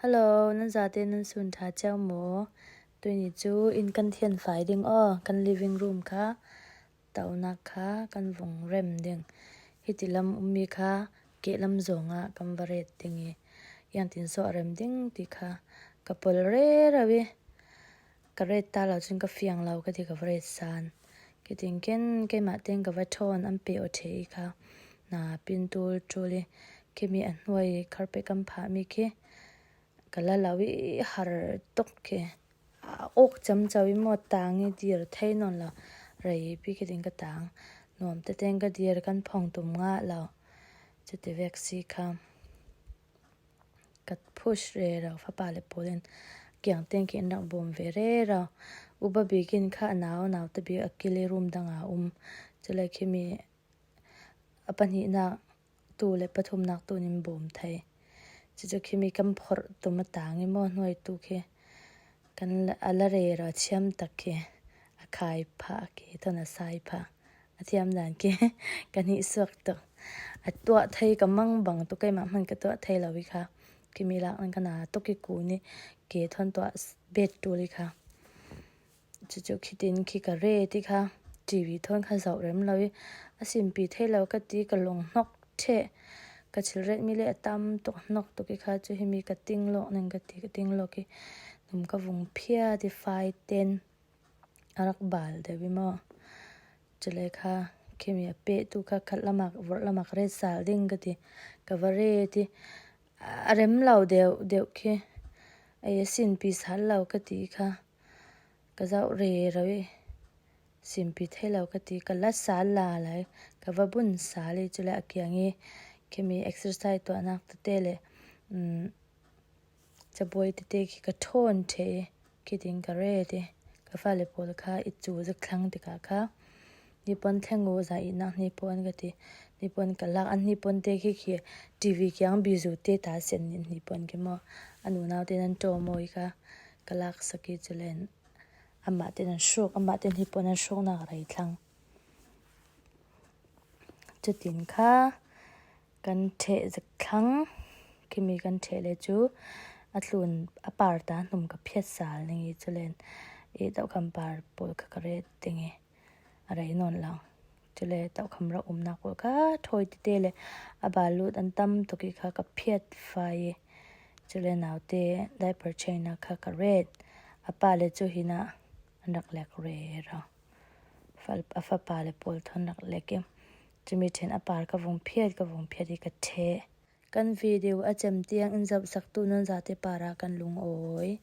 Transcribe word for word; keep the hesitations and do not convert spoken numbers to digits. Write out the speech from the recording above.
Hello, nan zate nan sun tha ciau maw? Tuni cu inn kan thianfai ding aw, kan living room kha, taunak kha kan vung rem ding. Hiti lam ummi kha kehlam zongah kan va ret ding i, iangtin sawh rem ding ti kha ka pol rero i, ka ret ta lo cun ka fiang lo ka ti ka va ret san. Kitin ken keimah teng ka va thawn an pe aw thei i kha na pin tul tul i, khimi a hnuai kharpek kan phahmi khi ka la lo i har tuk khi a awk ciamco i maw, tang i dir thei nawn lo. Reipi kitin ka tang, nuam tete ka dir, kan phong tum ngah lo. Cuti vek si kha ka push rero, fapa le pawl in kiang teng khi in rak bawm ve rero. Upa bikin kha a nau, nau ta bik a kil i room dang a um. Cule khimi a pahnihnak tu le pathumnak tu nin bawm thei. Cucu khimi kan phorh tum a tang i maw, hnuai tu khi kan la, a la rero a thiam tak khi a khai phah khi, thawn a sai phah. A thiam dan khi kan hih suak tuk. A tuah thei ka mang bang tu, keimah hman ka tuah thei lo i kha. Khimi lak nan ka na tuk i kun i, ke thawn tuah bet tul i kha. Cucu khitin khi ka ret i kha, TV thawn kha zoh rem lo i, a sinpi thei lo ka ti, ka lung hnok theh. Ka thil retmi le a tam tuk hnok tuk i kha, cu himi ka tinglawk ning ka ti, ka tinglawk i, num ka vung phiat i, fai ten a rak bal deuh i maw. Cule kha khimi a pehtu kha khat lamak, vorh lamak ret sal ding ka ti, ka va ret i, a rem lo deuh deuh khi, ei a sinpi sal lo ka ti kha, ka zoh rero i, sinpi thei lo ka ti, ka la sal la lai, ka va bun sal i, cule a kiang i khimi exercise tuahnak tete le, um, cabuai tete khi ka thawn thei i, khitin ka ret i, ka fale pawl kha i cu zakthlang tikah kha, nipuan thleng uh, za ihnak nipuan ka ti, nipuan ka lak, an nipuan te khi khi TV kiang bizu te ta sian nin nipuan khi maw, a nunau te nan ṭawm aw i kha, ka laksak i, culen amah te nan hruk, amah te nipuan nan hruknak rei thlang. Cutin kha kan ṭheh zakthlang, khimi kan ṭheh le cu a tlun a par ta hnum ka phiat sal ning i, culen i tohkham par pawl kha ka ret ding i, a rei nawn lo. Cule tohkham rak umnak pawl kha thawi tete le a bal lut an tam tuk i kha ka phiat fai i, cule naute diaper change-nak kha ka ret. A pa le cu hinah an rak lek rero. Fa-, a fapa le pawl thawn rak lek i, cumi ṭhen a par ka vung phiat, ka vung phiat i ka ṭheh. Kan video a cem tiang in zohsaktu nan zate parah kan lungawi.